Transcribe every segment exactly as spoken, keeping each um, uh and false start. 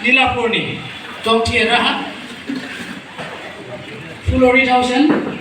Dilapurni, Tongthi Raha, Fulori Thaosen.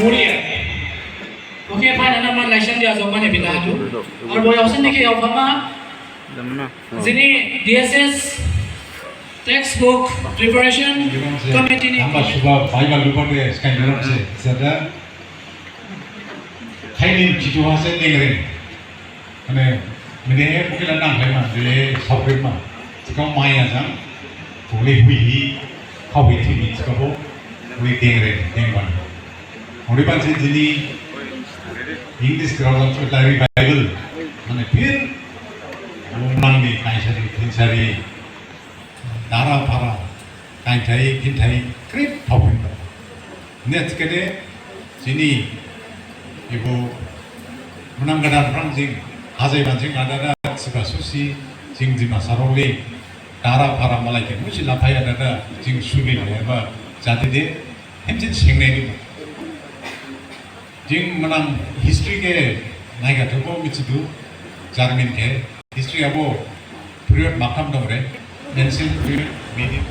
Mulia. Oke, fine, ana man laisang dia jomane bina tu. Ar bo yaosen dikhe yaophama. Jini D S S textbook preparation committee ni. Hamba suba Bible lupa de sky lupa se. Sada. Khaini chitu hase dengring. Mane, mane he bukila nang khlaima, de saokrima. Sikao maya jang, bukli hui hi, khao hi thini, sikao bo, bukli dengring, dengban. Oriban se jini English grao jang se la revival. Mane phir, bumang ni, kaisari, thinsari, dara phara, kainthai, khinthai, khrip thaophin ba. Ne thikhade, jini, ebo, manang gada phrang jing, hajai ban jing, ada da, siba susi, jing jima saroli, dara phara malai khe, musi laphai ada da, jing suli leba, jadi de, hemjin sengnai ni. Jing manang history khe naiga thebo mithidu, jarmin khe, history abo period makham dong re, ancient period, medieval.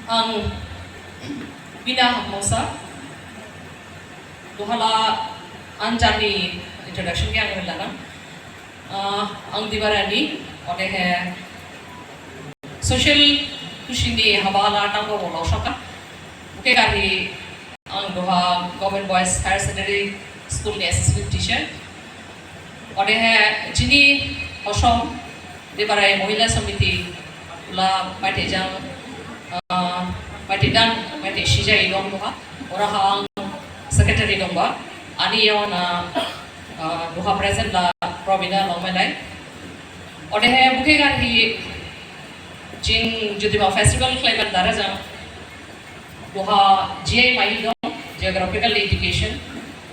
Ang Bina Hakmosa, duhala anjani introduction khe ang rilana. Ah, ang Dibarani, odehe social khusi ni haba la tangbo bo laosaka. Oke gari ang duha Government Boys Higher Secondary School ni assistant teacher. Odehe jini hosom Dibarai Mohila Samiti la maithai jang, ah, maithai dan, maithai sijai dong duha. Oraha ang secretary dongba. Ani yaona Ah, duha present la Robina Longmailai. Odehe bukhe garhi jing judima festival khlaiban dara jang. Duha G I mai dong, geographical indication.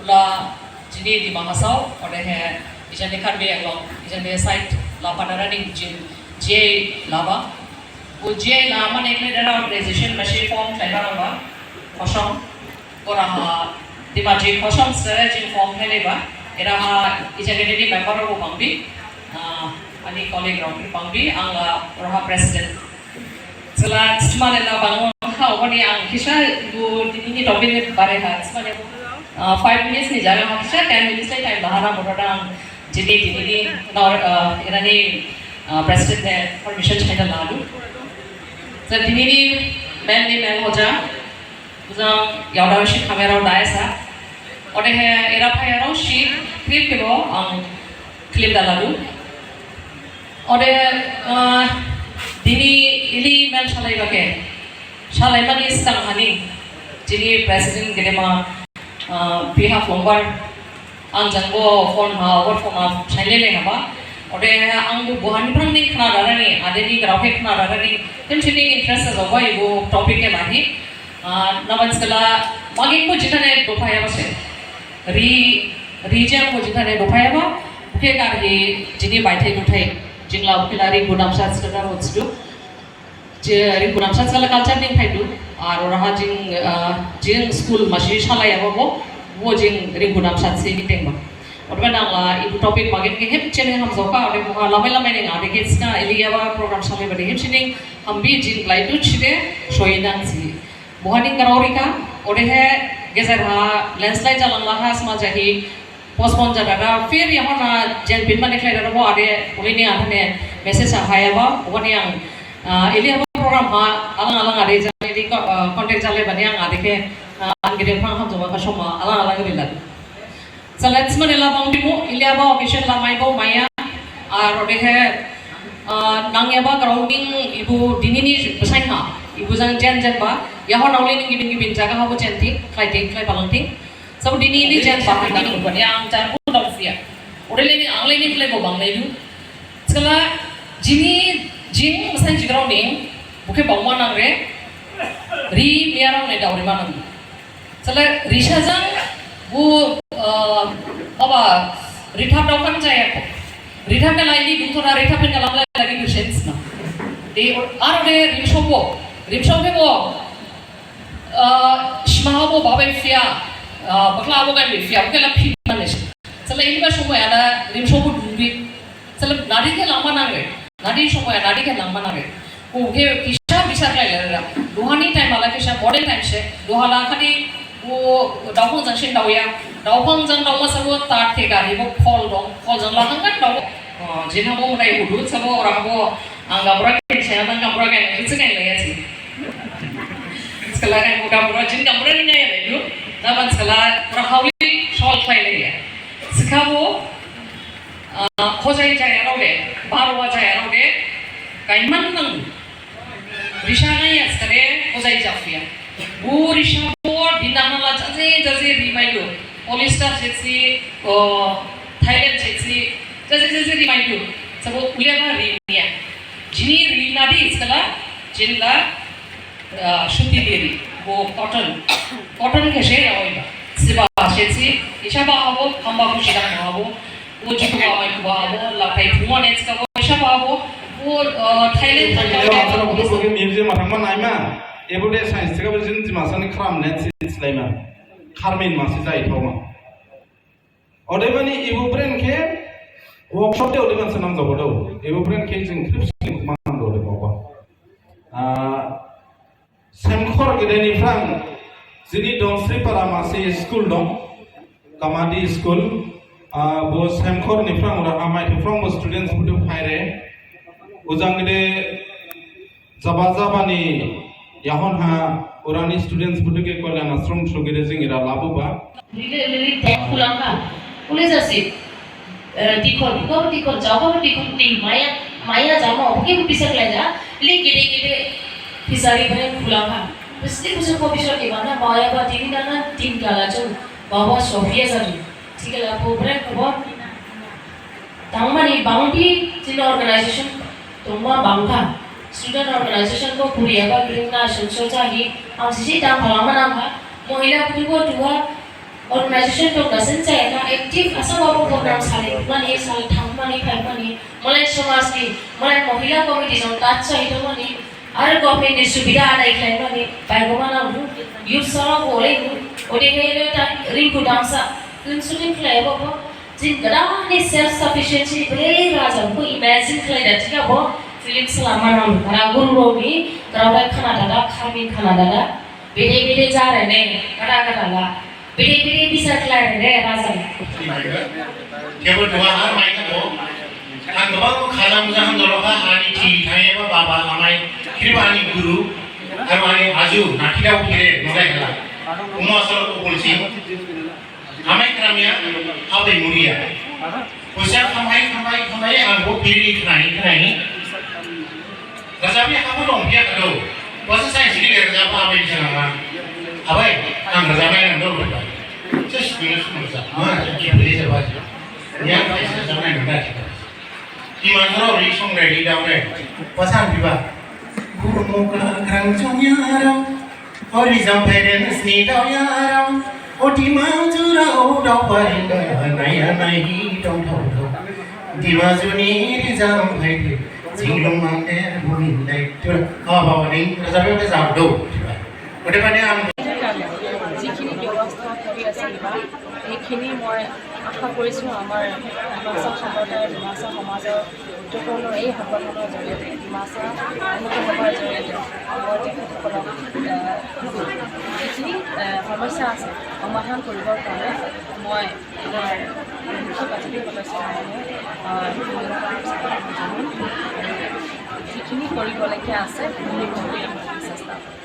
Ula jini Dima Hasao, odehe ijani Karbi Anglong, ijani side la panarani jing G I laba. Bo G I lama nekle dara organization masi form khlaiba nangba. Kosong. Oraha Dimajik Hosom sere jing form khlaiba, eraha ijagedeni member rao bangbi, ah, ani colleague rao bangbi, ang la oraha president. Sela sma lela bang ha, oboni ang kisa bo dinini topic ni bare ha, sma le, ah, five minutes ni jaga ha, kisa ten minutes le time lahara, motor dang, jini, dinini, nor, ah, erani, ah, president ne permission chaina ladu. Sir, dinini mel ni mel hoja, Bujang yaoda si camera dai sa. Odehe era phaiyarao si khrip khebo ang film daladu. Ode, ah, dini ili mel salaiba khe. Salaimani sgang hani. Jini president gedema, ah, P Haflongbar Ang jangbo phone ha, over phone ha, sailele haba. Ode ang bo bohani phrang ni khna rarani, adeni grao khe khna rarani, tem sini interest jaba ibo topic khe lahi. Ah, naban skala magin bo jithane dophayaba se. Ri, ri jang bo jithane dophayaba, bokhe garhi jini baithai duthai, jingla bokhe la ri gudam sa skala bo sidu. Je Ringku Namsat skala culture ning phaidu, ar oraha jing, ah, jing school masi salaiyaba bo, bo jing Ringku Namsat si ni tengba. Odebani angla ibu topic magin khe hem chene hamjaokha, ode boha lamai lamai ning ade khe sika iliyaba program salai bade hem sining hambi jing glaidu side soinang si. Boha ning grao rikha, odehe gejer ha landslide jalanglaha sma jahi, postpone jadada, phir yahon ha jen phin mane khlai dada bo ade, uli ni athane message ahayaba, obani ang, ah, ili aba program ha, alang alang ade jang ili ko-, ah, contact jale bani ang ade khe, ah, ang gede phrang hamjaoma kha soma, alang alang riladu. So let's mane la bang bimu, ili aba occasion la maibo maya, ar odehe, ah, nangyaba grounding ibu dinini besain ha, ibu jang jen jen ba, yahon uli ning gibin gibin jaga habo jen thing, khlai thing, khlai palang thing. Sabo dini ni jen bahai ni bani ang jan bo dong sia. Ore le ni ang le ni khlai bo bang le du. Skala jini jing masai jigrao ni bokhe bang manang re. Ri miarao ne daori manang. Sala risa jang bo, eh, aba rithap dao kan jaya ko. Rithap ka lai ni bung thora rithap pen ka lam lai lagi du sense na. De ar de rimso bo. Rimso ke bo. Ah, sima habo babai phiya, ah, bakla habo gai phiya, bokhe la phi mane se. Sala ini ba somoi ada rimso bo dungbi. Sala nadi khe langma nangre, nadi somoi nadi khe langma nangre. Bokhe kisa bisa khlai lela. Duhani time ala kisa modern time se. Duhala khadi bo daophang jang sin daoya. Daophang jang daoma sabo tat khe gari bo phol dong. Phol jang lahang kan dao. Oh, jina bo nai hudu sabo ora bo ang gabra khe se, ang gabra khe se, khe se. Skala gai bo gabra, jin gabra ni ngai rai du. Naban skala pura hauli sol khlai laiya. Sikhabo, ah, khojai jaya rao de, barwa jaya rao de, kaiman nang. Risa ngai ya skare khojai japhiya. Bo risa bo dinana la jaje jaje ri maidu. Polyester jesi, o, Thailand jesi, jaje jaje ri maidu. Sabo uleba ri niya. Jini ri nadi skala, jinla, ah, suti diri, bo cotton. Cotton khe se ya oiba. Siba se si, isa ba habo, hamba ko sida habo. Bo jitu ba mai ba habo, la pai phuma ne sika bo isa ba habo. Bo, ah, Thailand, Thailand. Asal buku buku museum ma thangma naima. Ebo de science sika bo jin jima sani kram ne si silaima. Kharmin masi jai thoma. Odebani ibu bren khe workshop de odeban sanang jabo do. Ibu bren khe jing khrip sini manang do de baba. Ah, Semkhor gede ni phrang jini Dongsri para masi school dong. Kamadi school. Ah, bo Semkhor ni phrang ora amai ni phrang bo students budu phaire. Ujang gede Jaba jaba ni yahon ha orani students budu khe Kalyan Ashram sogire jing ira labuba. Lili lili tek khulangkha. Ule jasi, eh, dikhor, dikhor, dikhor, jaba dikhor ni maya, maya jama, oke bisa khlai ja. Lili gede gede fishery bane khulangkha. Bisti bisa ko bisa ni mana maya ba dini dana tin kala jung, baba Sofia jadu. Thikhala bo bren khobor. Tangmani bangbi jini organization dongma bangkha. Student organization bo khuriyaba gringna sungso jahi ang sisi dang phalangma nangkha. Mohila budibo duha organization dong dasen jayakha active asa babo program sali mani sal thangmani phaimani malai somajni malai mohila committee jong touch jahi dongmani. Aro government ni subida adai khlaimani baigoma nangdu, youth sala bolaidu, odehe ta Rinku Damsa, kun shooting khlaibo bo, jing gdani self sufficiency ni belai raja bo imagine khlaida thikhabo, film salama nangdu, kara guru roni, kara khana dada, kharmin khana dada, bede bede jare ne, kara kara la. Bede bede bisa khlai re raja. Kebo duha har mai kabo. Ang gabang khalam jaham jolokha ani thi thayaba baba amai khriba ani guru. Aro ani aju nakhidao khire nolai khala. Umo asal ko polisi. Amai kramya habai muria. Pusa khamai khamai khamai ang bo piri khnai khnai. Rajabi habo dong pia kado. Pusa sai sini le rajab abai bisa nama. Abai, ang rajabi ang dong. Just minutes mo sa. Ma, ki bole se ba. Ya, aisa sa na na. Ki ma sa ri song re ri da re. Pasan bi ba. Guru mo ka krang chung ya ra. Ori jam phe den sni dao ya ra. O Dima jura o dao pa ri da. Na ya na hi dong dong dong. Dima juni ri jam phe de. Jinglong mang de bun dai. Tu. Ha ba ba ding. Rajab de jam do. Odebani ang যিখিনি ব্যৱস্থা কৰি আছে বা সেইখিনি মই আশা কৰিছোঁ আমাৰ ডিমাচা সম্প্ৰদায়ৰ, ডিমাচা সমাজৰ লোকসকলৰ এই সংগঠনৰ জৰিয়তে, ডিমাচা উন্নত সভাৰ জৰিয়তে মই তেখেতসকলক, আহ, যিখিনি, আহ, সমস্যা আছে সমাধান কৰিবৰ কাৰণে মই আমাৰ মুখ্য প্ৰাথমিক সদস্য মহোদয়, আহ, যিখিনি কৰিবলগীয়া আছে সেইখিনি কৰিবলৈ চেষ্টা কৰিম।